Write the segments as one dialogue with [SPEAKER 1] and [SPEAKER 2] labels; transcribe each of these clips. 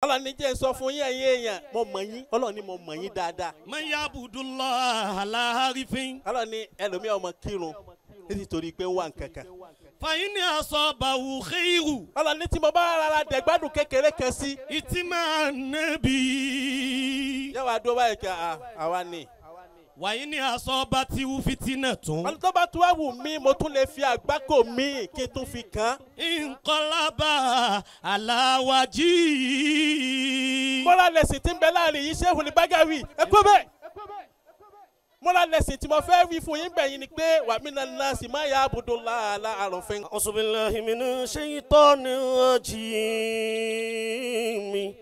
[SPEAKER 1] Ọlọ́run ní jẹ́ n sọ fún yín ẹ̀yin èèyàn mo mọ̀ yín Ọlọ́run ní mo mọ̀ yín dáadáa.
[SPEAKER 2] Man ya'budullaha ala harfin.
[SPEAKER 1] Ọlọ́run ní ẹlòmíì ọmọ kírun nítorí pé ń wà nǹkankan.
[SPEAKER 2] Fa in asabahu khairu.
[SPEAKER 1] Ọlọ́run ní tí mo bá rárá dẹ̀gbádùn kékeré kan sí.
[SPEAKER 2] Ìtìmọ̀ nàbí.
[SPEAKER 1] Yẹ wàá dúró báyìí kí àwa ni.
[SPEAKER 2] Wàyí ni aṣọ ti wú fitinà tún.
[SPEAKER 1] Ọlọ́run tó bá tún wá wù mí mo tún lè fi àgbákò mi kí n tún fi kàn.
[SPEAKER 2] Nkọlábà aláwájí.
[SPEAKER 1] Mọ́lá lẹ̀sìn tí ń bẹ láàrin yìí Ṣéhù ní Bágáwì ẹ kú bẹ́ẹ̀. Mọ́lá lẹ̀sìn tí mo fẹ́ wí fún yín bẹ̀yìn ni pé wà mí nana sì má yà àbùdó làálà àròfin.
[SPEAKER 2] A'udhu billahi minash shaitani rajim.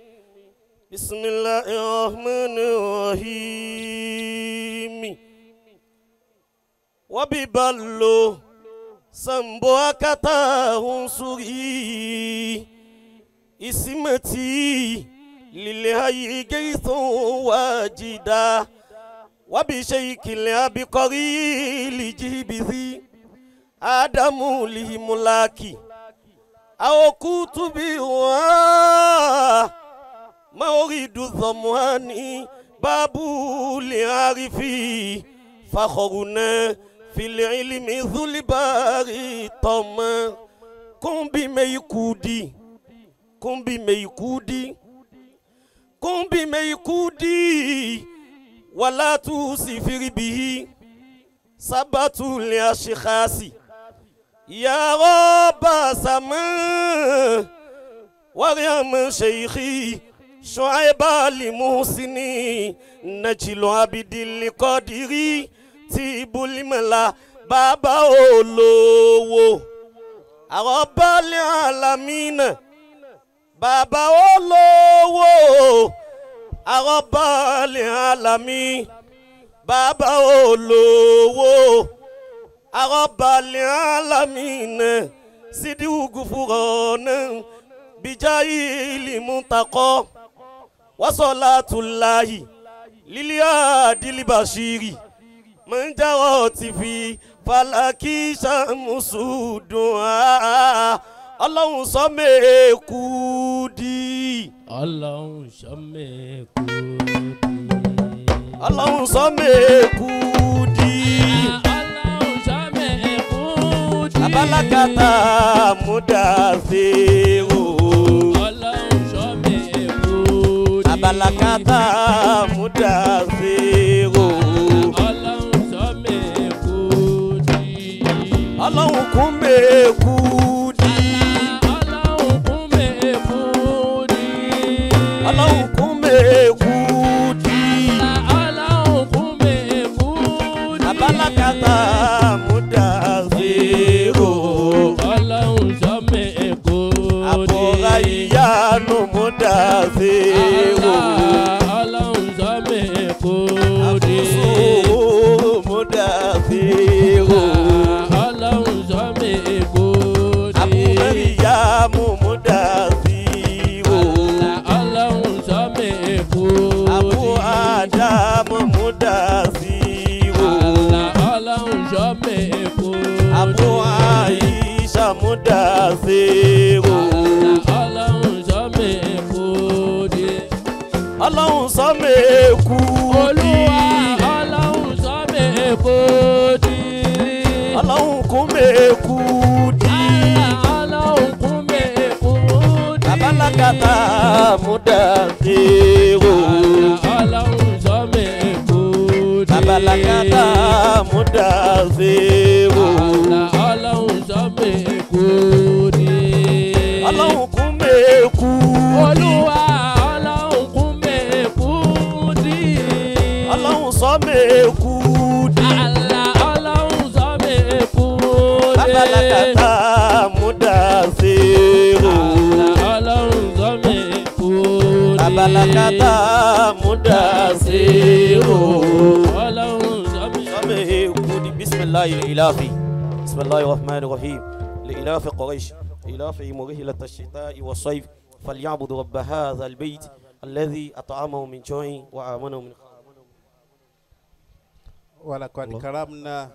[SPEAKER 2] Bismillahir rahmanir rahim. Wabiballo sambo akata unsuri isimati lilhayi gaythun wajida wabishaykil abqari lijibizi adamu lihimulaki aw kutubi wa mauridu dhamwani babu liarifi fakhruna fil ilmi dhulbari tama kumbi meikudi kumbi meikudi kumbi meikudi wala tusifiri bihi sabatu liashikhasi ya rabba sama wariyam sheikhi شعيب المحسني نجل عبد القادر تيب الملا بابا olówó رب العالمين bàbá olówó رب العالمين bàbá olówó رب العالمين سيدي غفران بجاي المنتقى wasolatullahi liliadili bashiri manjaroti fi falaki shamsudua Ọlọ́run sọ mekudi.
[SPEAKER 3] Ọlọ́run sọ mekudi.
[SPEAKER 2] Ọlọ́run sọ mekudi.
[SPEAKER 3] Ọlọ́run sọ mekudi.
[SPEAKER 2] Abalakata mudasiru. Abalakata mudasiru.
[SPEAKER 3] Ọlọ́run sọ mekudi.
[SPEAKER 2] Ọlọ́run kún mekudi.
[SPEAKER 3] Ọlọ́run kún mekudi.
[SPEAKER 2] Ọlọ́run kún mekudi.
[SPEAKER 3] Ọlọ́run kún mekudi.
[SPEAKER 2] Abalakata mudasiru.
[SPEAKER 3] Ọlọ́run sọ mekudi.
[SPEAKER 2] Àbúrò ìyanu mudasiru.
[SPEAKER 3] Ọlọ́run sọ mekudi.
[SPEAKER 2] Àbúrò mudasiru.
[SPEAKER 3] Ọlọ́run sọ mekudi.
[SPEAKER 2] Àbúrò ìyanu mudasiru.
[SPEAKER 3] Ọlọ́run sọ mekudi.
[SPEAKER 2] Àbúrò Ádámù mudasiru.
[SPEAKER 3] Ọlọ́run sọ mekudi.
[SPEAKER 2] Àbúrò Àìṣà mudasiru.
[SPEAKER 3] Ọlọ́run sọ mekudi.
[SPEAKER 2] Ọlọ́run sọ mekudi.
[SPEAKER 3] Olúwa Ọlọ́run sọ mekudi.
[SPEAKER 2] Ọlọ́run kún mekudi.
[SPEAKER 3] Ọlọ́run kún mekudi.
[SPEAKER 2] Abalakata mudasiru.
[SPEAKER 3] Ọlọ́run sọ mekudi.
[SPEAKER 2] Abalakata mudasiru.
[SPEAKER 3] Ọlọ́run sọ mekudi.
[SPEAKER 2] Ọlọ́run kún mekudi.
[SPEAKER 3] Olúwa Ọlọ́run kún mekudi.
[SPEAKER 2] Ọlọ́run sọ mekudi.
[SPEAKER 3] Allah Ọlọ́run sọ mekudi.
[SPEAKER 2] Abalakata mudasiru.
[SPEAKER 3] Ọlọ́run sọ mekudi.
[SPEAKER 2] Abalakata mudasiru.
[SPEAKER 3] Ọlọ́run sọ
[SPEAKER 2] mekudi. Bismillahi ilafi. Bismillahi rahmani rahim. لإلاف قريش إلافهم رحلة الشتاء والصيف فليعبدوا رب هذا البيت الذي أطعمهم من جوع وآمنهم من خوف.
[SPEAKER 1] ولقد كرمنا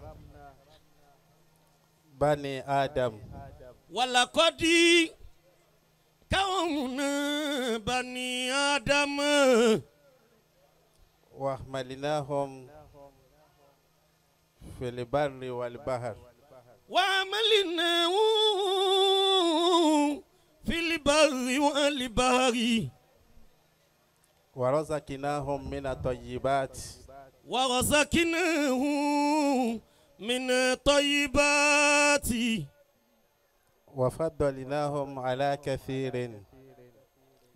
[SPEAKER 1] بني آدم.
[SPEAKER 2] ولقد كون بني آدم
[SPEAKER 1] وحملناهم في البر والبحر
[SPEAKER 2] وعملناه في البر والبحر
[SPEAKER 1] ورزقناهم من الطيبات
[SPEAKER 2] ورزقناهم من الطيبات
[SPEAKER 1] وفضلناهم على كثير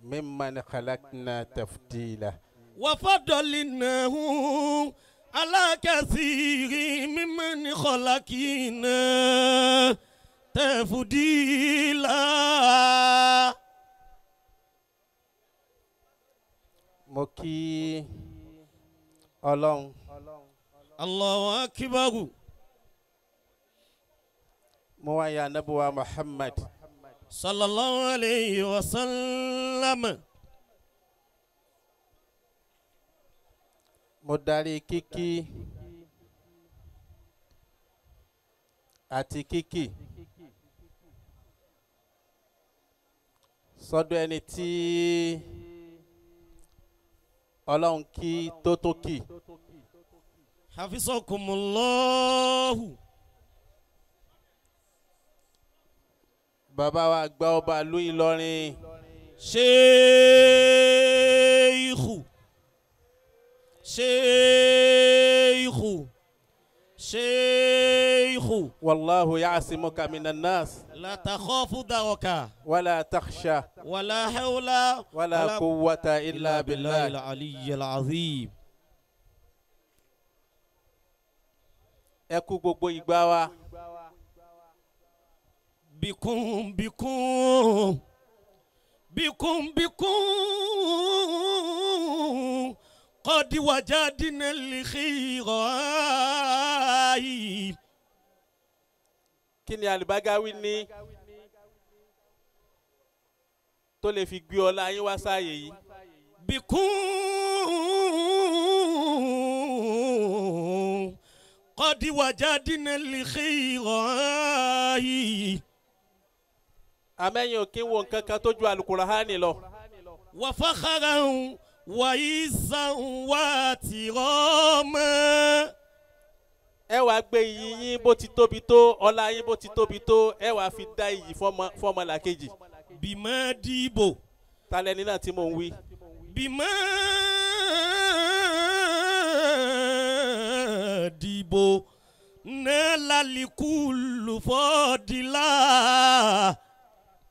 [SPEAKER 1] ممن خلقنا تفضيلا
[SPEAKER 2] وفضلناهم على كثير ممن خلقنا تفضيلا.
[SPEAKER 1] Mo kí Ọlọ́run.
[SPEAKER 2] Allahu akbar.
[SPEAKER 1] Mo wá ya Ànábì Muhammad
[SPEAKER 2] sallallahu alayhi wa sallam.
[SPEAKER 1] Mo darí kíkí àti kíkì sọ́dọ̀ ẹni tí Ọlọ́run kí tó tó kì.
[SPEAKER 2] Hafizakumullahu.
[SPEAKER 1] Bàbá wa gba ọba ìlú Ìlọrin.
[SPEAKER 2] Sheikhu Sheikhu Sheikhu.
[SPEAKER 1] Wallahu ya'simuka minan nas.
[SPEAKER 2] La takhafu daraka.
[SPEAKER 1] Wala takhsha.
[SPEAKER 2] Wala hawla.
[SPEAKER 1] Wala quwwata illa billahi
[SPEAKER 2] al-aliyyil azim.
[SPEAKER 1] Ẹ kú gbogbo ìgbà wa.
[SPEAKER 2] Bikum bikum bikum bikum qad wajadna al-khayra.
[SPEAKER 1] Kí ni Alibagawi ní tó lè fi gbé ọlá yín wá sáàyè yìí?
[SPEAKER 2] Bikum qad wajadna al-khayra.
[SPEAKER 1] Àmẹ́yìn ò kí ń wo nǹkan kan tó ju Alukurahani lọ.
[SPEAKER 2] Wa fakharan wa izzan wa tirama.
[SPEAKER 1] Ẹ wàá gbé iyì yín bó ti tóbi tó, ọlá yín bó ti tóbi tó, ẹ wàá fi dá iyì fọ́mọlàkejì.
[SPEAKER 2] Bímọ dìbò.
[SPEAKER 1] Ta lẹni náà tí mò ń wí?
[SPEAKER 2] Bímọ dìbò náà fọ́dìlà.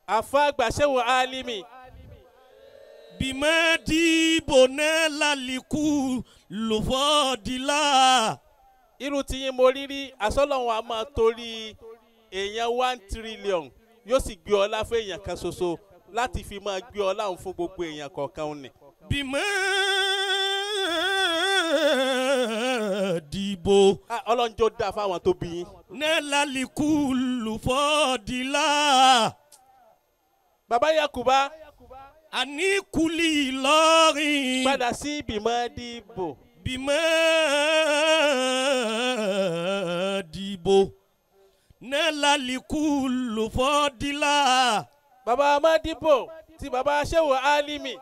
[SPEAKER 1] Àfa àgbàṣẹ́wò Álímì.
[SPEAKER 2] Bímọ dìbò náà fọ́dìlà.
[SPEAKER 1] Irú tí yín mo rí rí asọ́lọ́hún a máa torí èèyàn 1 trillion yóò sì gbé ọlá fún èèyàn kan ṣoṣo láti fi máa gbé ọlá òun fún gbogbo èèyàn kọ̀ọ̀kan ni.
[SPEAKER 2] Bímọ dìbò.
[SPEAKER 1] Ọlọ́njọ́ dá fáwọn tó bí yín.
[SPEAKER 2] Nẹ́lálìkúlù fọ́dìlà.
[SPEAKER 1] Bàbá Yakuba.
[SPEAKER 2] Àníkúlì Ìlọrin.
[SPEAKER 1] Padà sí bímọ dìbò.
[SPEAKER 2] Bímọ dìbò. Nẹ́lálìkúlù fọ́dìlà.
[SPEAKER 1] Bàbá Amadibo ti bàbá Ṣéwù Álímì.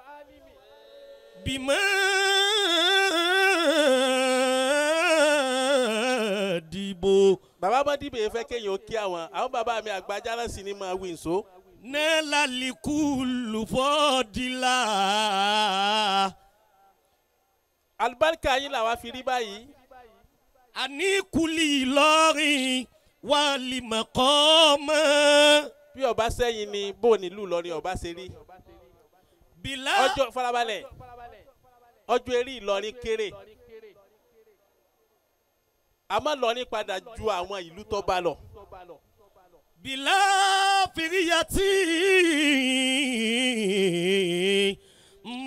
[SPEAKER 2] Bímọ dìbò.
[SPEAKER 1] Bàbá Amadibo yẹn fẹ́ kéèyàn kí àwọn bàbá mi àgbàjára sì ni máa wí nso.
[SPEAKER 2] Nẹ́lálìkúlù fọ́dìlà.
[SPEAKER 1] Àlùbáríkà yín làwa fi rí báyìí.
[SPEAKER 2] Àníkúlì Ìlọrin wà lìmọ̀kọ́ mọ́.
[SPEAKER 1] Bí ọba sẹ́yìn ni bó nílùú Ìlọrin ọba ṣe rí.
[SPEAKER 2] Bìlá.
[SPEAKER 1] Ọjọ́ farabalẹ̀ ọjọ́ eré Ìlọrin kéré. Àmọ́ Ìlọrin padà ju àwọn ìlú tó bá lọ.
[SPEAKER 2] Bìlá fìríyàtì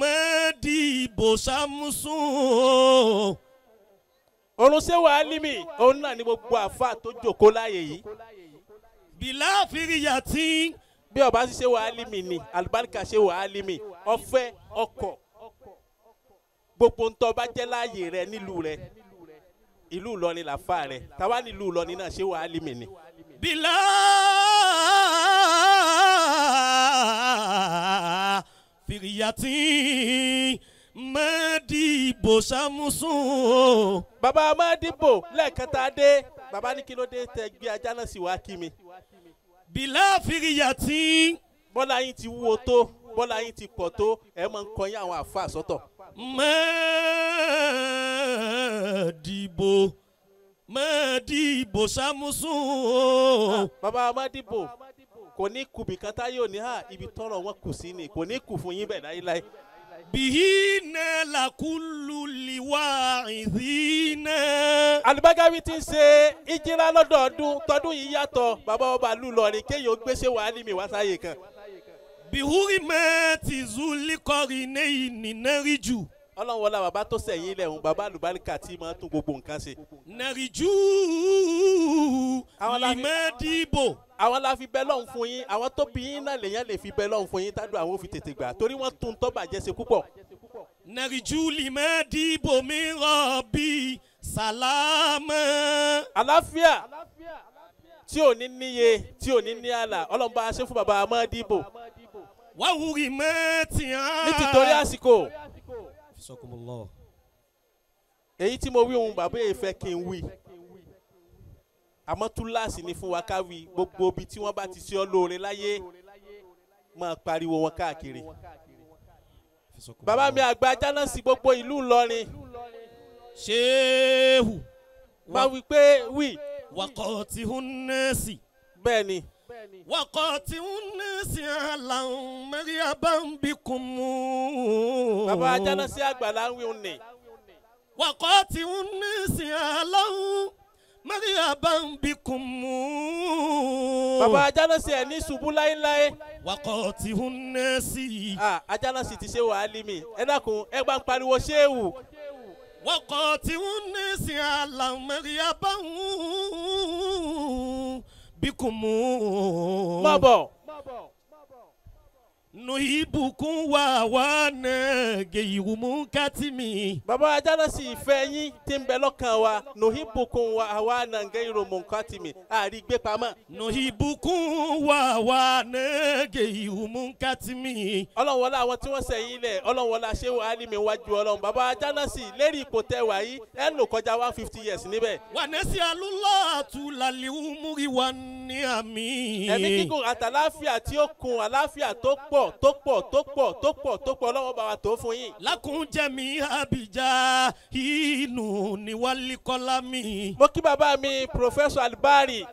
[SPEAKER 2] mẹ́dìbò Sámúsùn.
[SPEAKER 1] Orun Ṣéwù Álímì òun náà ni gbogbo àfa tó jókòó láàyè yìí.
[SPEAKER 2] Bìlá fìríyàtì.
[SPEAKER 1] Bí ọba sí Ṣéwù Álímì ni àlùbáríkà Ṣéwù Álímì ọ̀fẹ́ ọkọ̀ gbogbo ntọ́ bá jẹ́ láàyè rẹ nílùú rẹ ìlú Ìlọrin làfa rẹ táwa nílùú Ìlọrin náà Ṣéwù Álímì ni.
[SPEAKER 2] Bìlá
[SPEAKER 4] fìrìyàtì mẹ́ẹ̀dìbò sàmùsùn.
[SPEAKER 1] Bàbá Mádìbò lẹ́ẹ̀kan tá a dé bàbá ní kí ló dé tẹ gbé ajá náà sì wá kí mi.
[SPEAKER 4] Bìlà fìrìyàtì.
[SPEAKER 1] Bọ́lá yín ti wúwo tó bọ́lá yín ti pọ̀ tó ẹ máa ń kọyín àwọn àfa sọ́tọ̀.
[SPEAKER 4] Mẹ́ẹ̀dìbò mẹ́ẹ̀dìbò sàmùsùn.
[SPEAKER 1] Bàbá Mádìbò kò ní kùbì kan táyé òní hà ibi tọrọ wọn kù sí ni kò ní kù fún yín bẹ́ẹ̀ láéláé.
[SPEAKER 4] Bìhínà làkúlù lìwà ìdínà.
[SPEAKER 1] Alubagawi ti ń ṣe ìjìrá lọ́dọọdún tọdún yìí yàtọ̀ bàbá ọba lù lọrin kéèyàn ó gbéṣẹ́ wàhálì mi wá sáyé kan.
[SPEAKER 4] Bìhúrì mẹ́ẹ̀tì zulikọ́rì ní ìnìnẹ́rìjù.
[SPEAKER 1] Ọlọ́run wọlá bàbá tó sẹ̀yìn ilẹ̀ òun bàbá àlùbáríkà tí máa tún gbogbo nǹkan ṣe.
[SPEAKER 4] Nàrìjú lìmẹ́dìbò.
[SPEAKER 1] Àwọn la fi bẹ lọ́hùn fún yín àwọn tó bí yín náà lèyàn lè fi bẹ lọ́hùn fún yín tádùn àwọn ò fi tètè gbà torí wọ́n tún tọ́ bàjẹ́ ṣe púpọ̀.
[SPEAKER 4] Nàrìjú lìmẹ́dìbò mi rọ̀ bí sàlámẹ́.
[SPEAKER 1] Àlàáfíà tí ò ní níye tí ò ní ní àlà Ọlọ́run bá a ṣe fún bàbá Mádìbò.
[SPEAKER 4] Wàhùrì mẹ́tì hàn.
[SPEAKER 1] Ní tìtorí àsìkò.
[SPEAKER 2] Fisakumullah.
[SPEAKER 1] Èyí tí mo wí ohun bàbá yìí fẹ́ kí n wí àmọ́ túláàsì ni fún wa ká wí gbogbo ibi tí wọ́n bá ti ṣe ọ́ lóore láyé máa pariwo wọn káàkiri. Bàbá mi àgbà Jánásì gbogbo ìlú Ìlọrin.
[SPEAKER 4] Ṣéhù.
[SPEAKER 1] Máa wí pé wí.
[SPEAKER 4] Wàkọ̀tì húnnẹ́sì.
[SPEAKER 1] Bẹ́ẹ̀ ni.
[SPEAKER 4] Wàkọ̀tì húnnẹ́sì àlàun mẹ́ríà bá ń bí kún mú.
[SPEAKER 1] Bàbá Jánásì àgbà là ń wí òun nì.
[SPEAKER 4] Wàkọ̀tì húnnẹ́sì àlàun mẹ́ríà bá ń bí kún mú.
[SPEAKER 1] Bàbá Jánásì ẹ̀ ní ṣubú láéláé.
[SPEAKER 4] Wàkọ̀tì húnnẹ́sì.
[SPEAKER 1] Ajánásì ti ṣe wàhálì mi ẹ dákun ẹ bá ń pariwo ṣéwù.
[SPEAKER 4] Wàkọ̀tì húnnẹ́sì àlàun mẹ́ríà bá ń bí kún mú.
[SPEAKER 1] Má bọ̀.
[SPEAKER 4] Nuhibukun wa wa nege irumu katimi.
[SPEAKER 1] Bàbá Jánásì ìfẹ́ yín tí ń bẹ lọ́kàn wa nuhibukun wa wa nege irumu katimi àrí gbé pamọ́.
[SPEAKER 4] Nuhibukun wa wa nege irumu katimi.
[SPEAKER 1] Ọlọ́run wọlé àwọn tí wọ́n sẹ̀yìn lẹ̀ Ọlọ́run wọlé aṣẹ́wó alimi wájú Ọlọ́run bàbá Jánásì lérí ipò tẹ wà yìí ẹ lò kọjá 150 years níbẹ̀.
[SPEAKER 4] Wànẹ́sì alúlọ́ àtúlálẹ̀ umuri wa ní àmì.
[SPEAKER 1] Ẹ̀mí gígùn àtàláfíà tí ó kun àláfíà tó pọ̀ tó pọ̀ tó pọ̀ tó pọ̀ tó pọ̀ lọ́wọ́ bá wa tó fún yín.
[SPEAKER 4] Lákùnjẹ́mi Abija inú ni wálé kọ́lá mi.
[SPEAKER 1] Mo kí bàbá mi Professor Albari.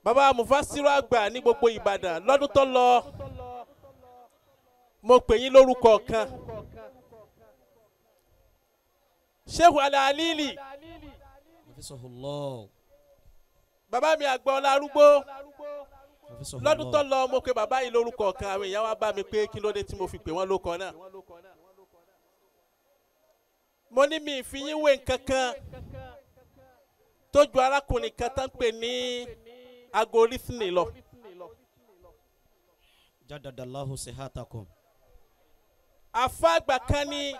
[SPEAKER 1] Bàbá Mufasiru àgbà ní gbogbo Ìbàdàn lọ́dún tó lọ. Mo pè yín lórúkọ kan. Sheikh Al-Alili. Bàbá mi àgbà ọlá arúgbó. Lọ́dún tó lọ mo pe bàbá yìí lórúkọ kan àwọn èèyàn wá bá mi pé kí ló dé tí mo fi pè wọ́n lóko náà. Mo ní mi fi yín wé nǹkan kan tó ju arákùnrin kan tán pè ní agorithmi lọ.
[SPEAKER 2] Jadadallahu sihatakum.
[SPEAKER 1] Àfáàgbà kan ní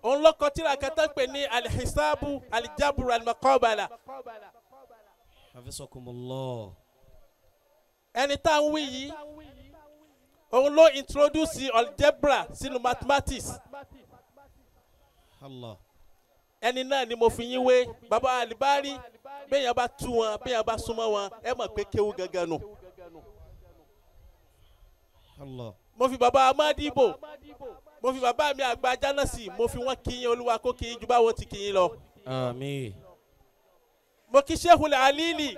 [SPEAKER 1] òun lọ́kọ tíra kan tán pè ní alihisabu alijaburu alimakobala.
[SPEAKER 2] Hafizakumullah.
[SPEAKER 1] Ẹni tá à ń wí yìí òun ló introduce algebra sínú mathematics.
[SPEAKER 2] Allah.
[SPEAKER 1] Ẹni náà ni mo fi yín wé bàbá Alibari bẹ́ẹ̀yàn bá tú wọn bẹ́ẹ̀yàn bá súnmọ́ wọn ẹ mọ̀ pé kéwú gangan nù.
[SPEAKER 2] Allah.
[SPEAKER 1] Mo fi bàbá Amadibo mo fi bàbá mi àgbà Jánásì mo fi wọ́n kí yín Olúwa kó kí yín ju báwo ti kí yín lọ.
[SPEAKER 2] Àmín.
[SPEAKER 1] Mo kí Sheikhul Alili.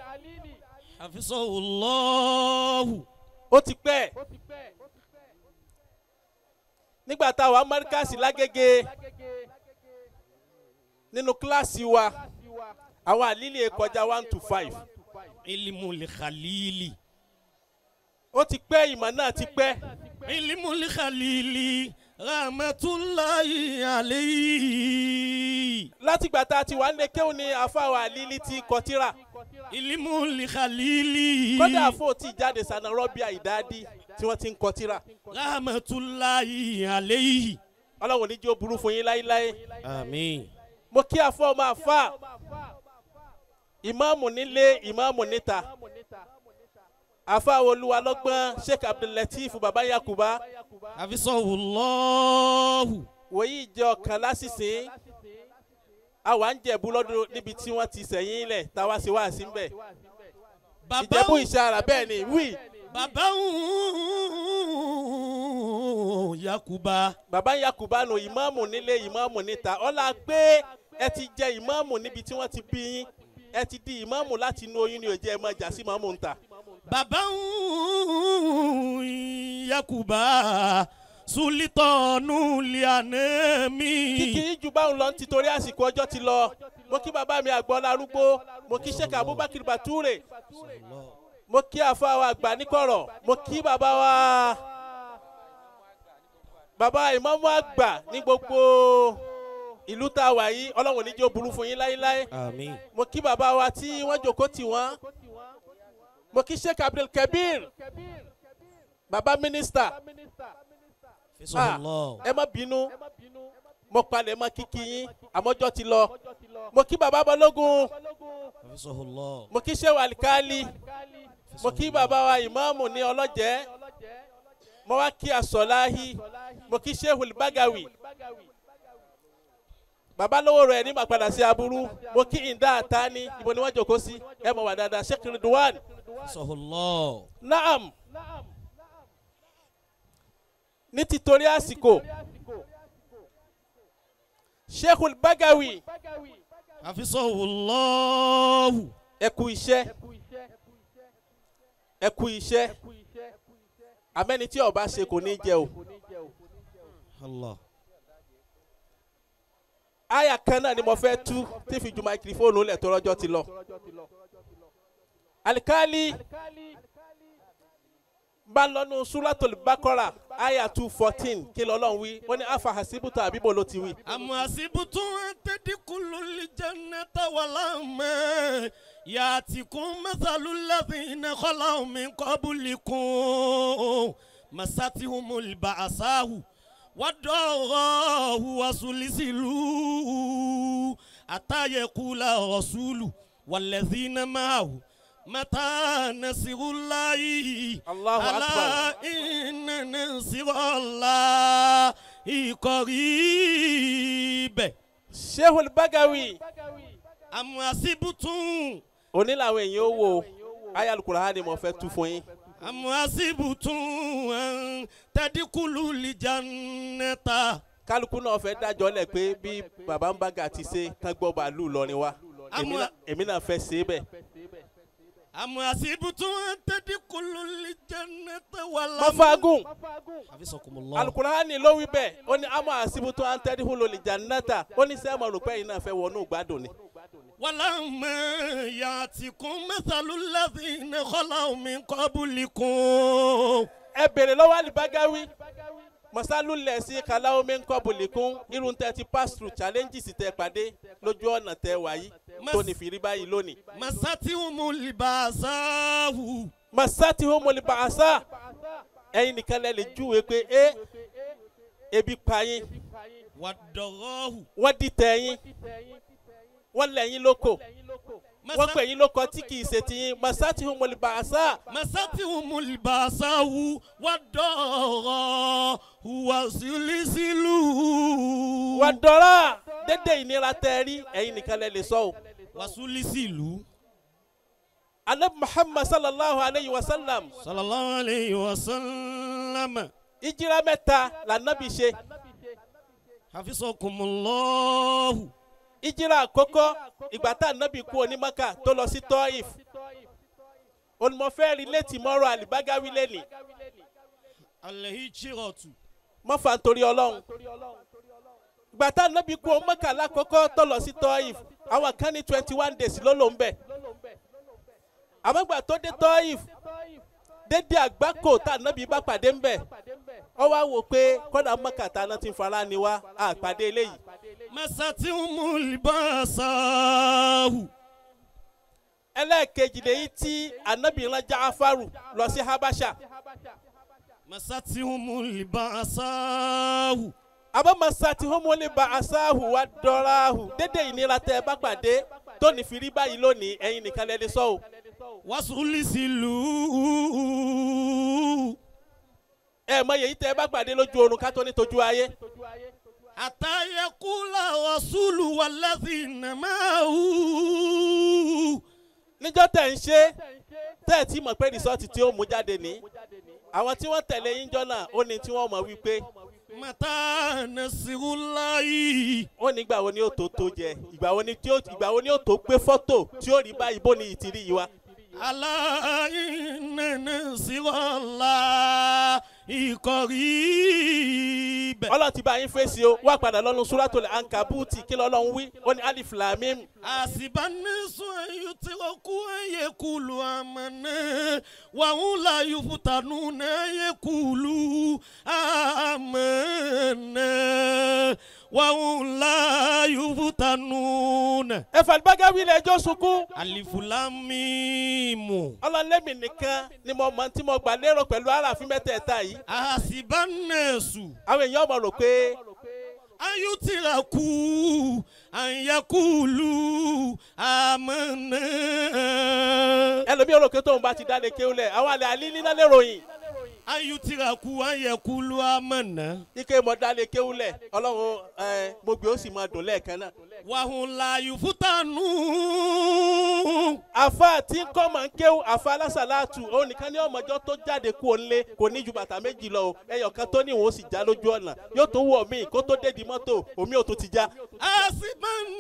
[SPEAKER 4] Hafizahullahu.
[SPEAKER 1] Ó ti pẹ́ nígbà táwa Amárikásì Lágége nínú kíláàsì wa àwọn àlílì kọjá 1 to 5.
[SPEAKER 4] Ilimul Khalili.
[SPEAKER 1] Ó ti pẹ́ ìmọ̀ náà ti pẹ́.
[SPEAKER 4] Ilimul Khalili rahmatulahi alayhi.
[SPEAKER 1] Látìgbà tá a ti wà nílé kéwòn ni àfàwọ̀ àlílì ti kọtíra.
[SPEAKER 4] Ilimul Khalili.
[SPEAKER 1] Kódà àfọ̀ tí jáde sànà rọ́bìà ìdádí tí wọ́n ti ń kọtíra.
[SPEAKER 4] Rahmatulahi alayhi.
[SPEAKER 1] Ọlọ́run ní jẹ́ ó burú fún yín láéláé.
[SPEAKER 2] Àmín.
[SPEAKER 1] Mo kí àfọ̀ ọmọ àfà ìmáàmù nílé ìmáàmù níta. Àfa olúwa lọ́gbọ́n Sheikh Abdul-Lateef Baba Yakuba.
[SPEAKER 4] Hafizahullahu.
[SPEAKER 1] Wòyí jẹ́ ọ̀kan lásìsìn. Àwa ń jẹ̀bú lọ́dún níbi tí wọ́n ti sẹ̀yìn lẹ̀ táwa sì wá sí ń bẹ̀. Ìjẹ̀bú ìṣara bẹ́ẹ̀ ni wí.
[SPEAKER 4] Bàbá Yakuba.
[SPEAKER 1] Bàbá Yakuba nù ìmáàmù nílé ìmáàmù níta. Ọlá pé ẹ ti jẹ ìmáàmù níbi tí wọ́n ti bí yín. Ẹ ti di ìmáàmù láti inú oyún ní òjẹ́ ẹ máa jà sí ìmáàmù ń ta.
[SPEAKER 4] Bàbá Yakuba sulitọ́nù lianemi.
[SPEAKER 1] Kíkì jù báwọn lọ títorí àsìkò ọjọ́ ti lọ. Mo kí bàbá mi àgbọ̀n arúgbó. Mo kí Sheikh Abubakar Bature. Mo kí àfa wa àgbà níkọ̀rọ̀. Mo kí bàbá wa bàbá ìmáàmù àgbà ní gbogbo ìlú tá a wà yìí. Ọlọ́run ní jẹ́ ó burú fún yín láéláé.
[SPEAKER 2] Àmín.
[SPEAKER 1] Mo kí bàbá wa tí wọ́n jókòó tì wọ́n. Mo kí Sheikh Abdul Kabir bàbá mínísítà. Ẹ má bínú, mo palẹ̀ mọ́ kíkí yín àmọ́jọ́ ti lọ. Mo kí bàbá Balógun, mo kí Shehu Alikali, mo kí bàbá wa ìmáàmù ní ọlọ́jẹ́, mo wá kí Asọ̀láhí, mo kí Shehu Bagawi. Bàbá lówó rẹ̀ ní màpadà sí aburú. Mo kí Inda Atani, ibo ni wọ́n jókòó sí, ẹ mọ̀ wà dáadáa. Sheikh Ridwan. Naam. Ní títorí àsìkò, Sheikhul Bagawi.
[SPEAKER 4] Hafizahullahu.
[SPEAKER 1] Ẹ kú iṣẹ́, ẹ kú iṣẹ́. Àmẹ́ni tí ó bá ṣe kò ní jẹ o.
[SPEAKER 4] Allah.
[SPEAKER 1] Àyà kan náà ni mo fẹ́ tú tí fi ju máikrófóònù lẹ̀ tó rọ́jọ́ ti lọ. Alikali bá lọ́nu Suratul Baqara àyà 214 kí lọ́lọ́run wí. Wọ́n ní afa hasibutu àbíbò ló ti wí.
[SPEAKER 4] Àmọ́ àsìbùtù tadkhulul jannata walamma ya'tikum mathalul ladhina khalaw min qablikum massatuhumul ba'sa'u wad-dharra'u wasulzilu hatta yaqula rasulu walladhina ma'ahu mata nasirullahi.
[SPEAKER 1] Allahu akbar.
[SPEAKER 4] Ala inna nasirallahi qarib.
[SPEAKER 1] Sheikhul Bagawi.
[SPEAKER 4] Am hasibtum.
[SPEAKER 1] Òní làwọn èèyàn ó wo àyá Al-Qur'ani ni mo fẹ́ tú fún yín.
[SPEAKER 4] Am hasibtum an tadkhulul jannata.
[SPEAKER 1] Kálukú náà fẹ́ dájọ́ lẹ̀ pé bí bàbá ń bága ti ṣe tán gbọ́ bàálù lọ́rin wa. Èmi náà fẹ́ ṣe é bẹ́ẹ̀.
[SPEAKER 4] Am hasibtum an tadkhulul jannata walamma.
[SPEAKER 1] Mafagun.
[SPEAKER 4] Hafizakumullah.
[SPEAKER 1] Al-Qur'ani ló wí bẹ́ẹ̀. Ó ní am hasibtum an tadkhulul jannata. Ó ní sẹ́ẹ̀ mọ̀ rò pé ẹ̀yin náà fẹ́ wọnú ìgbádùn ni.
[SPEAKER 4] Walamma ya'tikum mathalul ladhina khalaw min qablikum.
[SPEAKER 1] Ẹ bèrè lọ́wọ́ Alibagawi. Masalulẹ̀ sí khalaw min qablikum. Irun tẹ ti pass through challenges tẹ pàdé lójú ọ̀nà tẹ wáyé tó ní fi rí báyìí lónìí.
[SPEAKER 4] Massatuhumul ba'sa'u.
[SPEAKER 1] Massatuhumul ba'sa. Ẹ̀yin nìkan lẹ lè júwe pé ebi pa yín.
[SPEAKER 4] Wad-dharra'u.
[SPEAKER 1] Wọ́n dìtẹ̀ yín. Wọ́n lẹ̀ yín lóko. Wọ́n pè yín lóko tí kì í ṣe tiyín. Massatuhumul ba'sa.
[SPEAKER 4] Massatuhumul ba'sa'u wad-dharra'u wasulzilu.
[SPEAKER 1] Wad-dharra'u. Dédé ìnira tẹ́ rí ẹ̀yin nìkan lẹ lè sọ o.
[SPEAKER 4] Wasulzilu.
[SPEAKER 1] Ànábì Muhammad sallallahu alayhi wa sallam.
[SPEAKER 4] Sallallahu alayhi wa sallam.
[SPEAKER 1] Ìjírá mẹ́ta lànàbì ṣe.
[SPEAKER 4] Hafizakumullahu.
[SPEAKER 1] Ìjírá àkọ́kọ́ ìgbà tá ànábì kú ní Mákà tó lọ sí Tọ́ìf. Olùmọ̀fẹ́ rí létí mọ́rọ̀ Alibagawi lẹ́nìí.
[SPEAKER 4] Al-hijratu.
[SPEAKER 1] Mọ́fà nítorí Ọlọ́run. Ìgbà tá ànábì kú ní Mákà lákọ́kọ́ tó lọ sí Tọ́ìf. Àwọn kan ní 21 days ló lò ń bẹ̀. Àmọ́gbà tó dé Tọ́ìf, dédé àgbákò tá ànábì bá pàdé ń bẹ̀. Ó wá wò pé kọ́dà Mákà tá náà ti ń fara ni wá àpàdé eléyìí.
[SPEAKER 4] Massatuhumul ba'sa'u.
[SPEAKER 1] Ẹlẹ́ẹ̀kejì lèyí tí ànábì rán Jáfárù lọ sí Habasha.
[SPEAKER 4] Massatuhumul ba'sa'u.
[SPEAKER 1] Àmọ́ massatuhumul ba'sa'u wa dọ́ráhù. Dédé ìnira tẹ́ ẹ bá pàdé tó ní fi rí báyìí lónìí ẹ̀yin nìkan lẹ lè sọ o.
[SPEAKER 4] Wasulisilu.
[SPEAKER 1] Ẹ mọ èyí tẹ ẹ bá pàdé lójú oorun ká tó ní tójú ayé.
[SPEAKER 4] Àtàyẹkúlà rasulu walladhina ma'ahu.
[SPEAKER 1] Níjọ́ tẹ̀ ń ṣe tẹ́ ẹ̀ tí mọ̀ pé rìsọ́ọ̀tì tí ó mú jáde ní. Àwọn tí wọ́n tẹ̀lé yín jọ́ náà ó ní tí wọ́n mọ̀ wípé.
[SPEAKER 4] Mata nasirullahi.
[SPEAKER 1] Ó ní ìgbà wo ni ó tó tó jẹ, ìgbà wo ni ó tó gbé fọ́tò tí ó rí báyìí bó ni ìtìrí yìí wá.
[SPEAKER 4] Ala inna nasrallahi qarib.
[SPEAKER 1] Ọlọ́run ti bá yín fèsì o, wá padà lọ́nu Suratul Ankabuti kí lọ́lọ́run wí, ó ní alif lam mim.
[SPEAKER 4] Asibannasu an yutraku an yaqulu amanna wa hum la yuftanuna yaqulu amanna wa hum la yuftanuna.
[SPEAKER 1] Ẹ̀fà Bágáwí ilẹ̀ ẹjọ́ sunkún.
[SPEAKER 4] Alif lam mim.
[SPEAKER 1] Ọlọ́run lẹ́mìí nìkan ni mo mọ̀ tí mo gbà lérò pẹ̀lú aráàfin mẹ́tẹ̀ẹ̀ta yìí.
[SPEAKER 4] Asibannasu.
[SPEAKER 1] Àwọn èèyàn mọ̀ rò pé.
[SPEAKER 4] Ayutiraku anyakulu amana.
[SPEAKER 1] Ẹlòmíì olókè tóun bá ti dá lè kéwlẹ̀ àwọn àlẹ́ àlílí náà lè ròyìn.
[SPEAKER 4] Ayutiraku anyakulu amana.
[SPEAKER 1] Ike mọ̀ dá lè kéwlẹ̀ ọlọ́run ẹ gbogbo ó sì máa dùn lẹ́ẹ̀kan náà.
[SPEAKER 4] Wàhùn láàyò fútànù.
[SPEAKER 1] Àfa tí ń kọ́ máa ń kéwù àfa alásàlátù òun nìkan ní ọmọjọ́ tó jáde kú òǹlé kò ní ju bàtà méjì lọ o ẹyọ kan tó ní ìwọ̀n ó sì já lójú ọ̀nà yóò tó wọ̀ míì kó tó dédi mọ́tò omi ò tó ti já.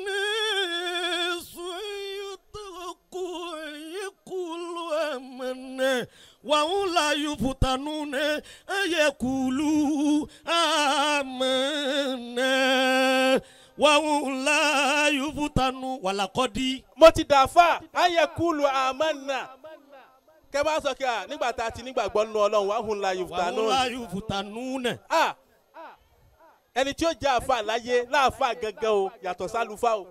[SPEAKER 4] Asibannasu ayutiraku anyakulu amana wàhùn láàyò fútànù anyakulu amana wàhùn láàyò fútànù wàlàkọ́dí.
[SPEAKER 1] Mo ti dàáfà ayẹkúlù àmánà kẹ bá sọ kí a nígbà tá a ti nígbàgbọ́ nínú Ọlọ́run wàhùn láàyò fútànù.
[SPEAKER 4] Wàhùn láàyò fútànù nẹ.
[SPEAKER 1] Ẹni tí ó jẹ́ àáfà láyé láàfà gangan o yàtọ̀ sálùfà o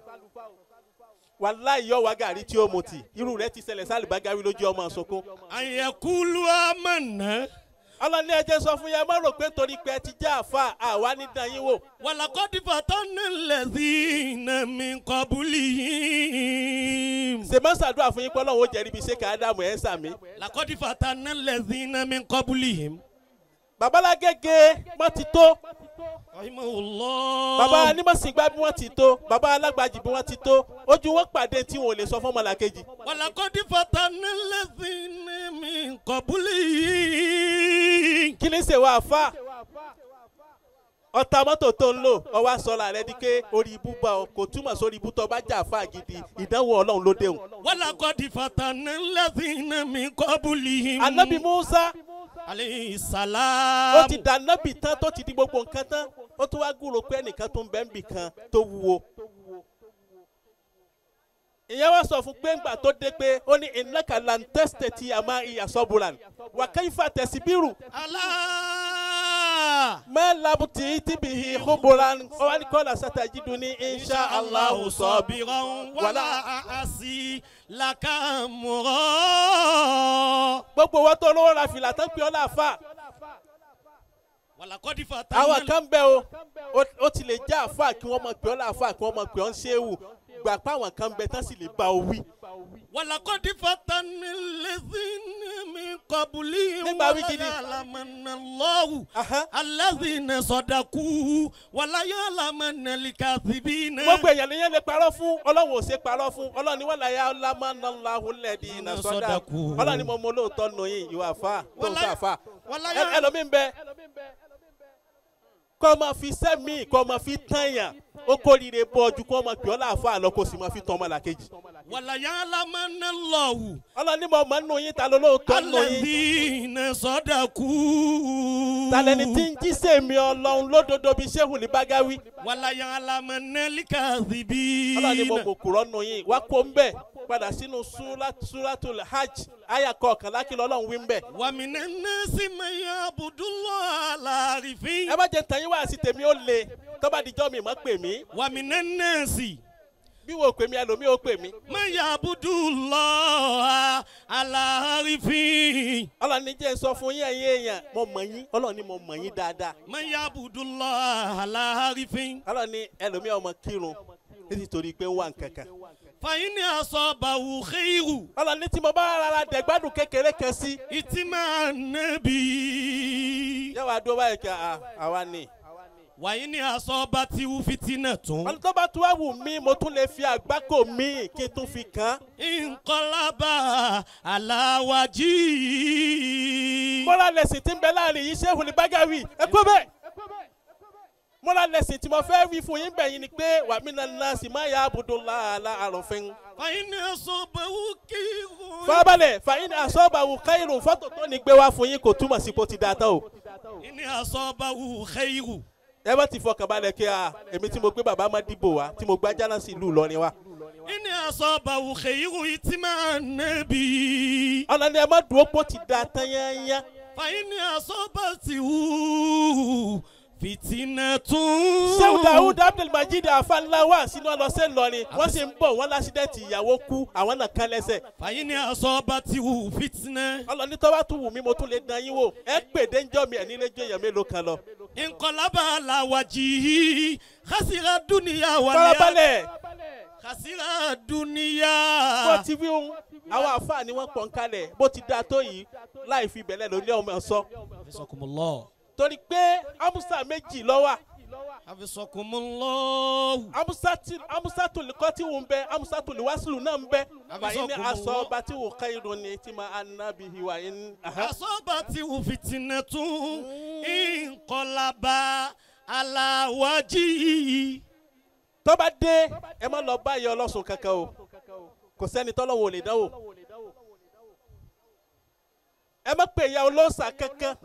[SPEAKER 1] wàláhì yọ wá gàrí tí ó mutì irú rẹ̀ ti ṣẹlẹ̀ sálùbágáwí lójú ọmọ sunkún.
[SPEAKER 4] Ayẹkúlù àmánà.
[SPEAKER 1] Ọlọ́ni ẹ jẹ́ sọ fún yẹn má rò pé torí pé ẹ ti jẹ́ àáfà àwa ní dán yín wò.
[SPEAKER 4] Walaqad fatanna alladhina min qablihim.
[SPEAKER 1] Ṣèmọ́ ṣàdúrà fún yín pé Ọlọ́run ó jẹ́ níbi ṣé ká Ádámù ẹ̀ ń sàmí.
[SPEAKER 4] Laqad fatanna alladhina min qablihim.
[SPEAKER 1] Babalágége wọ́n ti tó.
[SPEAKER 4] Rahimahullah.
[SPEAKER 1] Bàbá anímọ̀sìngbà bí wọ́n ti tó. Bàbá alágbàjì bí wọ́n ti tó. Ojú wọn pàdé tí wọn ò lè sọ fún ọmọlàkejì.
[SPEAKER 4] Walaqad fatanna alladhina min qablihim.
[SPEAKER 1] Kí ni ṣe wá fà? Ọta mọ́tò tó ń lò ọwọ́ aṣọra rẹ di pé orí ibú bá ọ kò túmọ̀ sórí ibú tó bá jà fà gidi ìdánwò Ọlọ́run ló déhùn.
[SPEAKER 4] Walaqad fatanna alladhina min qablihim.
[SPEAKER 1] Ànábì Mùsá
[SPEAKER 4] alayhi salam.
[SPEAKER 1] Ó ti dà nábì tán tó ti di gbogbo nǹkan tán ó tún wá gúrò pé ẹnìkan tó ń bẹ́ ń bì kan tó wúwo. Ìyẹn wá sọ fún pé ńgbà tó dé pé ó ní innaka lan tastati'a ma'iya sabran wa kayfa tasbiru.
[SPEAKER 4] Allah.
[SPEAKER 1] Ma labti bihi khubran ó wá ní qala satajiduni insha Allahu
[SPEAKER 4] sabiran wala a'si laka amra.
[SPEAKER 1] Gbogbo wọn tó lówó ra fìlà tán pé ọ́ láàfà. Àwọn kan bẹ o, ó ti lè já àfà kí wọ́n mọ̀ pé ọ́ láàfà kí wọ́n mọ̀ pé ọ́ ń ṣéwù. Gbà pé àwọn kan bẹ tán sì lè bá o wí.
[SPEAKER 4] Walaqad fatanna alladhina min qablihim
[SPEAKER 1] Nígbà wí gidi.
[SPEAKER 4] wa la ya'lamanna Allahu alladhina sadaqu wa la ya'lamanna al-kadhibina.
[SPEAKER 1] Gbogbo èèyàn lè yẹn lè parọ́ fún Ọlọ́run ò ṣe parọ́ fún Ọlọ́run ni wa la ya'lamanna Allahu alladhina sadaqu. Ọlọ́run ni mo mọ olóòótọ́ nù yín ìwà àfà tó ń sàfà. Ẹlòmíín bẹ kọ́ máa fi sẹ́mi kọ́ máa fi tán yàn ó kórìíre bọ́ ojú kó máa pè ọ́ láàfáà lọ kó sì máa fi tán ọmọ làkejì.
[SPEAKER 4] Wala ya'lamanna Allahu.
[SPEAKER 1] Ọlọ́run ní mo mọ̀ nínú yín ta ló lóòótọ́ nínú yín.
[SPEAKER 4] Alladhina sadaqu.
[SPEAKER 1] Ta lẹni tí ń jí sèmi Ọlọ́run lódodo bíi Shehu ní Bágáwí.
[SPEAKER 4] Wala ya'lamanna al-kadhibina.
[SPEAKER 1] Ọlọ́run ní mo kò kúrọ́ nínú yín wá kó ń bẹ̀ padà sínú Suratul Hajj àyà kọkànlá kí lọ́lọ́run wí ń bẹ̀.
[SPEAKER 4] Wa minan nasi man ya'budullaha ala harfin.
[SPEAKER 1] Ẹ má jẹ́ tàn yín wá sí tèmi ó le tó bá dijọ́ mi mọ́ pè mí.
[SPEAKER 4] Wa minan nasi.
[SPEAKER 1] Bí wo pè mí ẹlòmíì ó pè mí.
[SPEAKER 4] Man ya'budullaha ala harfin.
[SPEAKER 1] Ọlọ́run ní jẹ́ n sọ fún yín ẹ̀yin èèyàn mo mọ̀ yín Ọlọ́run ní mo mọ̀ yín dáadáa.
[SPEAKER 4] Man ya'budullaha ala harfin.
[SPEAKER 1] Ọlọ́run ní ẹlòmíì ọmọ kírun nítorí pé ń wà nǹkankan.
[SPEAKER 4] Fàyín ni asọ́bàwù khairu.
[SPEAKER 1] Ọlọ́run ní tí mo bá rárá dẹ̀gbádùn kékeré kan sí.
[SPEAKER 4] Ìtìmọ̀ nàbí.
[SPEAKER 1] Yẹ́wò adó báyìí kí àwa ni.
[SPEAKER 4] Wàyí ni asọ́ba tí wú fitinà tún.
[SPEAKER 1] Ọlọ́run tó bá tún wá wù mí mo tún lè fi àgbákò mi kí n tún fi kàn.
[SPEAKER 4] Nkọlábà aláwájí.
[SPEAKER 1] Mọ́lá lẹ̀sìn tí ń bẹ láàrin yìí Ṣéhùn Bágáwì ẹ kó bẹ́ẹ̀. Mọ́lá lẹ̀sìn tí mo fẹ́ wí fún yín bẹ̀yìn ni pé wàmí nana sì máa ya Abudullah àròfin.
[SPEAKER 4] Fàyín ni asọ́ba wú kírun.
[SPEAKER 1] Fábàlẹ̀ fàyín ni asọ́ba wù káyìrò fọ́tò tó ní gbé wá fún yín kò túmọ̀ sí kó ti dáa tán o.
[SPEAKER 4] Ìní asọ́ba wù khairu.
[SPEAKER 1] Ẹ bá ti fọkàn balẹ̀ kí a èmi tí mo gbé bàbá má dìbò wá tí mo gbá jálá sí ìlú Ìlọrin wá.
[SPEAKER 4] Ìní asọ́ba wù khairu ìtìmọ̀ nàbí.
[SPEAKER 1] Ọlọ́ni ẹ má dúró pọ̀ ti dáa tán yányá.
[SPEAKER 4] Fàyín ni asọ́ba ti wù fìtínà tún.
[SPEAKER 1] Ṣéhù Dawud Abdulmajid afanla wà sínú ọlọsẹ Ìlọrin wọ́n sì ń bọ̀ wọ́n lásìdẹ́ǹtì ìyàwó kú àwọn náà kán lẹ́sẹ̀.
[SPEAKER 4] Fàyín ni asọ́ba ti wù fìtínà.
[SPEAKER 1] Ọlọ́ni tó bá tún wù mí mo tún lè dán yín wò ẹ pè déńjọ́ mi ẹ̀ nílé jó èèyàn mélòó kan lọ.
[SPEAKER 4] Nkọlábà làwàjì khasira dúnìyà wàlíà.
[SPEAKER 1] Farabalẹ̀.
[SPEAKER 4] Khasira dúnìyà.
[SPEAKER 1] Bó ti wí ohun àwọn àfáà ni wọ́n pọ̀ ń kalẹ̀ bó ti dáa tó yìí láì fi bẹ̀lẹ̀ lórí ọmọ sọ.
[SPEAKER 4] Afisakumullah.
[SPEAKER 1] Torí pé amusa méjì ló wà.
[SPEAKER 4] Afisakumullah.
[SPEAKER 1] Amusa tòlùkọ́ tí wò ń bẹ amusa tòlùwásùlù náà ń bẹ. Bàyí ni aṣọ ọba tí wò ká irun ni tí ma anabi hiwa in.
[SPEAKER 4] Aṣọ ọba tí wò fìtínà tún ìkọlábà aláwájì.
[SPEAKER 1] Tó bá dé ẹ má lọ bá ìyá ọlọ́sùn kankan o kò sẹ́ni tọ́lọ́wọ́ lè dánwò. Ẹ má pè ìyá ọlọ́sà kankan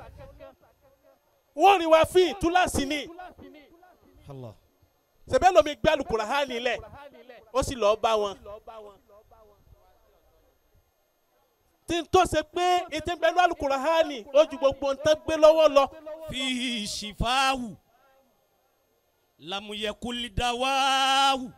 [SPEAKER 1] wọ́n rí wa fíìn túláàsì ni. Sẹ̀bẹ́ lomi gbé Al-Qur'ani lẹ̀ ó sì lọ́ọ́ bá wọn. Tí n tó ṣe pé ètò ìbẹ̀lú Al-Qur'ani ó ju gbogbo nǹkan gbé lọ́wọ́ lọ.
[SPEAKER 4] Fi ṣìfáwù lamuyekulidawawu.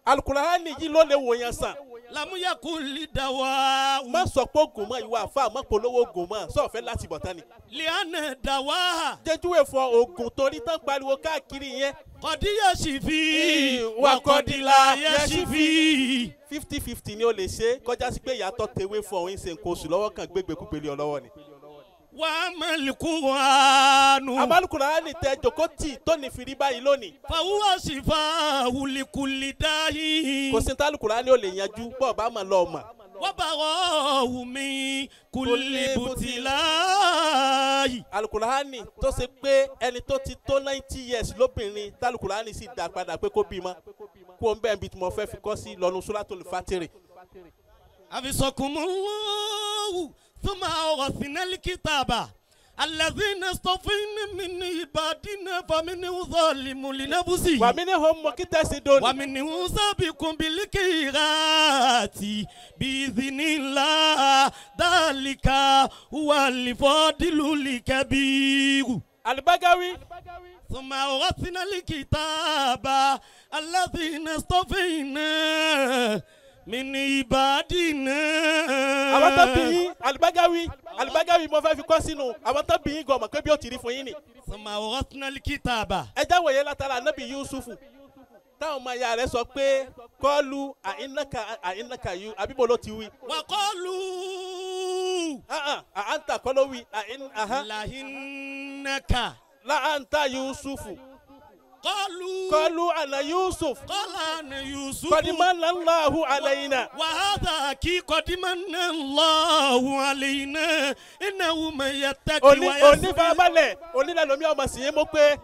[SPEAKER 1] Al-Qur'ani yìí ló lè wòyàn sàn.
[SPEAKER 4] Lamuyekulidawawu.
[SPEAKER 1] Má sọ pé oògùn mọ́ ìwà àfa má polówó oògùn mọ́ sọ̀fẹ́ láti bọ̀ tán ni.
[SPEAKER 4] Liana dawa.
[SPEAKER 1] Jẹ́júwe fọ oògùn torí tán pariwo káàkiri yẹn.
[SPEAKER 4] Kọ́díyà sì fi
[SPEAKER 1] wà kọ́dílà
[SPEAKER 4] yẹ sì fi.
[SPEAKER 1] 50-50 ni o lè ṣe kọjá sí pé ìyàtọ̀ tewé fún òun ṣe nǹkan oṣù lọ́wọ́ kan gbégbékúgbélé ọlọ́wọ́ ni.
[SPEAKER 4] Wà á mọ̀lùkùránù.
[SPEAKER 1] Àmàlùkùránì tẹ jòkó tì tó ní fìrí báyìí lónìí.
[SPEAKER 4] Fàwùwà sì fa wùlìkùlì dáhìn.
[SPEAKER 1] Kò sí tálùkùránì ò lè yanjú bọ́ọ̀ bá mọ̀ lọ́ọ́ mọ̀.
[SPEAKER 4] Wọ́n bá rọ̀ wùmí kùlì bùtìláyì.
[SPEAKER 1] Alukurani tó ṣe pé ẹni tó ti tó 90 years lóbìnrin tálùkùránì sì dá padà pé kó bímọ kó ń bẹ́ẹ̀ bí mo fẹ́ fi kọ́ sí lọ́nu Suratul Fatiri.
[SPEAKER 4] Afisakumullahu thumma awrasna al-kitaba alladhina istafayna min ibadina faminhum zalimun li nafsihi.
[SPEAKER 1] Wa minhum muqtasidun.
[SPEAKER 4] Wa minhum sabiqun bil khairati bi'idhnillah dhalika huwal fadlul kabir.
[SPEAKER 1] Al-Bagawi.
[SPEAKER 4] Thumma awrasna al-kitaba alladhina istafayna min ibadina.
[SPEAKER 1] Àwọn tó bí yín Al-Bagawi Al-Bagawi mo fẹ́ fi kọ́ sínú àwọn tó bí yín gan mọ̀ pé bí ó ti rí fún yín ni.
[SPEAKER 4] Thumma awrasna al-kitaba.
[SPEAKER 1] Ẹ jáwọ́ yẹn látara Ànábì Yusufu táwọn ọmọ ìyá rẹ̀ sọ pé kọ́lu àìnáka àìnáka yú àbíbo ló ti wí.
[SPEAKER 4] Wa qalu.
[SPEAKER 1] Àǹtà kọ́ ló wí.
[SPEAKER 4] Lahinnaka.
[SPEAKER 1] Láǹtà Yusufu.
[SPEAKER 4] Qalu.
[SPEAKER 1] Qalu ana Yusuf.
[SPEAKER 4] Qala ana Yusuf.
[SPEAKER 1] Qad manna Allahu alayna.
[SPEAKER 4] Wa hadha ki qad manna Allahu alayna. Innahu man yattaqi wa yasbir.
[SPEAKER 1] Onífàbalẹ̀ onílàlómi ọmọ sì yé mọ́ pé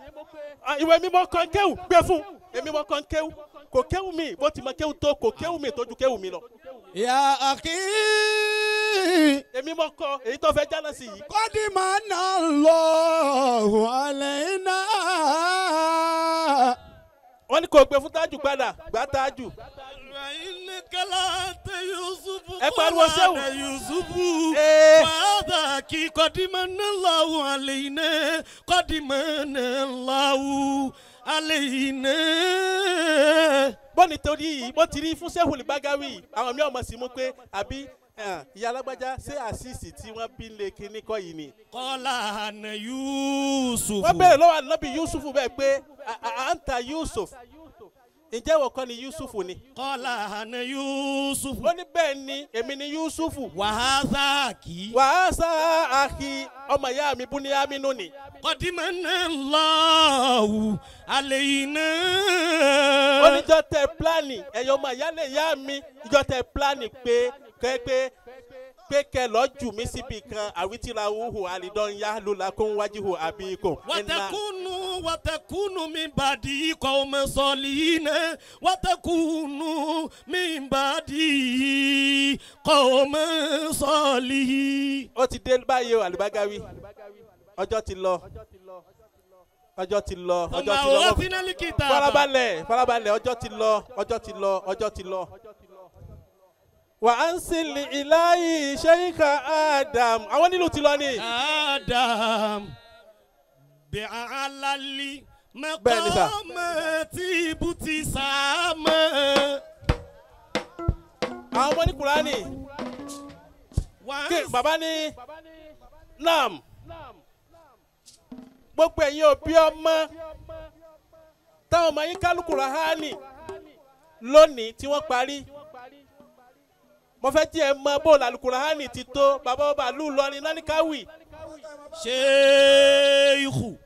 [SPEAKER 1] ìwé mímọ́ kan kéwù gbé fún èmi mọ́ kan kéwù kò kéwù mi bó ti mọ kéwù tó kò kéwù mi tó ju kéwù mi lọ.
[SPEAKER 5] Ya akhi.
[SPEAKER 1] Èmi mọ́ kọ èyí tó fẹ́ jálá sí yìí.
[SPEAKER 5] Qad manna Allahu alayna.
[SPEAKER 1] Wọ́n ní kò gbé fún tájù padà gbá tájù. Ẹ pariwo sẹ́wù.
[SPEAKER 4] Yusufu. Wàhálà kí qad manna Allahu alayna qad manna Allahu alayna.
[SPEAKER 1] Bọ́ọ̀nì torí yìí bó ti rí fún Ṣéhù Bágáwì àwọn mi ò mọ̀ sí mú pé àbí ìyá alágbájá ṣé àṣìṣì tí wọ́n bí lé kíní kọ́ yìí ni.
[SPEAKER 4] Kọ́lá àná Yusufu.
[SPEAKER 1] Wọ́n bẹ̀rẹ̀ lọ́wọ́ ànábì Yusufu bẹ́ẹ̀ pé àǹtà Yusuf Ǹjẹ́ ìwọ kọ́ ni Yusufu ni.
[SPEAKER 4] Qala ana Yusufu.
[SPEAKER 1] Ó ní bẹ́ẹ̀ ni èmi ni Yusufu.
[SPEAKER 4] Wa hadha akhi.
[SPEAKER 1] Wa hadha akhi ọmọ ìyá mi Búníyámínù ni.
[SPEAKER 4] Qad manna Allahu alayna.
[SPEAKER 1] Ó ní jọ́ tẹ pílánì ẹ̀yọ́ ọmọ ìyá lè yá mi ìjọ tẹ pílánì pé pé pé kẹ lọ jù mí síbi kan àwítìrà wúhù àlìdọ́nyá lula kó ń wájú hù àbí kò.
[SPEAKER 4] Watakunu watakunu min badi qawman salihina watakunu min badi qawman salihin.
[SPEAKER 1] Ó ti dé báyìí o Àlùbágáwí ọjọ́ ti lọ ọjọ́ ti lọ ọjọ́ ti lọ farabalẹ̀ farabalẹ̀ ọjọ́ ti lọ ọjọ́ ti lọ ọjọ́ ti lọ. Wà á ń sin ìláyì Sheikh Adam àwọn nílùú ti lọ ni.
[SPEAKER 4] Adam bí alali mẹ́kọ́mẹ́ tí ibùtí sàmẹ́.
[SPEAKER 1] Àwọn ọmọ ní Kúránì bàbá ní nam gbogbo ẹ̀yin òbí ọmọ táwọn ọmọ yín kálukú rahani lónìí tí wọ́n parí mo fẹ́ tí ẹ mọ bóòlù alukurahani ti tó bàbá ọba lù lọrin lánìkáwì.
[SPEAKER 4] Ṣéèkù.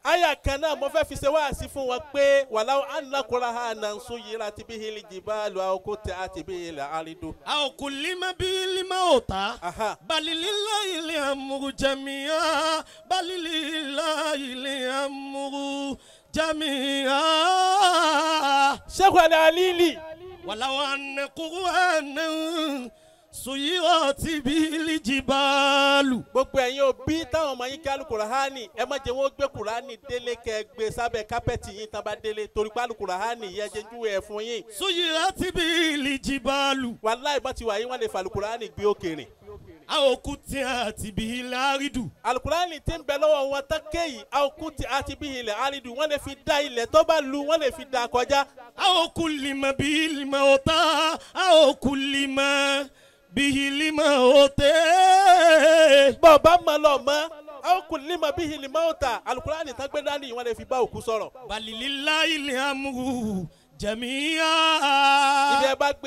[SPEAKER 1] Àyà kan náà mo fẹ́ fi ṣe wáàsí fún wọn pé wàláwọ̀ anakurahana ń sún yìí láti bí hili jìbá lu àwòkọ́ tẹ àti bí hili àrídò.
[SPEAKER 4] Àwòkù lima bí lima ò ta. Balilila ilé amúrú jẹ̀míà. Balilila ilé amúrú jẹ̀míà.
[SPEAKER 1] Ṣéèkù Alẹ́ Alílì.
[SPEAKER 4] Wàláwọ̀ anakurahana suyirati bíi jibalu.
[SPEAKER 1] Gbogbo ẹ̀yin òbí táwọn ọmọ yín kí alukurahani ẹ má jẹ́ wọ́n gbé kurahani délé kẹ́ gbé sábẹ́ kápẹ́tì yín tán bá délé torí pé alukurahani yẹ jẹ́ júwe ẹ̀ fún yín.
[SPEAKER 4] Suyirati bíi jibalu.
[SPEAKER 1] Wàláì bá ti wà yín wọ́n lè fa alukurahani gbé òkèèrè.
[SPEAKER 4] Àwòkù tí a ti bí ilẹ̀ àrídù.
[SPEAKER 1] Alukurahani ti ń bẹ lọ́wọ́ wọn tán kéyìí àwòkù tí a ti bí ilẹ̀ àrídù wọ́n lè fi dá ilẹ̀ tó bá lu wọ́n lè fi dá kọjá.
[SPEAKER 4] Àwòkù lìmọ̀ bí lìmọ̀ ọ̀tá àwòkù lìmọ̀ bihi lima ote.
[SPEAKER 1] Bàbá ma lọ mọ́ àwòkù lìmọ̀ bihi lìmọ̀ ọ̀tá alukurani tán gbé dání wọ́n lè fi bá òkú sọ̀rọ̀.
[SPEAKER 4] Balilila ilẹ̀ amúhù jẹ̀míyà.
[SPEAKER 1] Ibi ẹ bá gbé.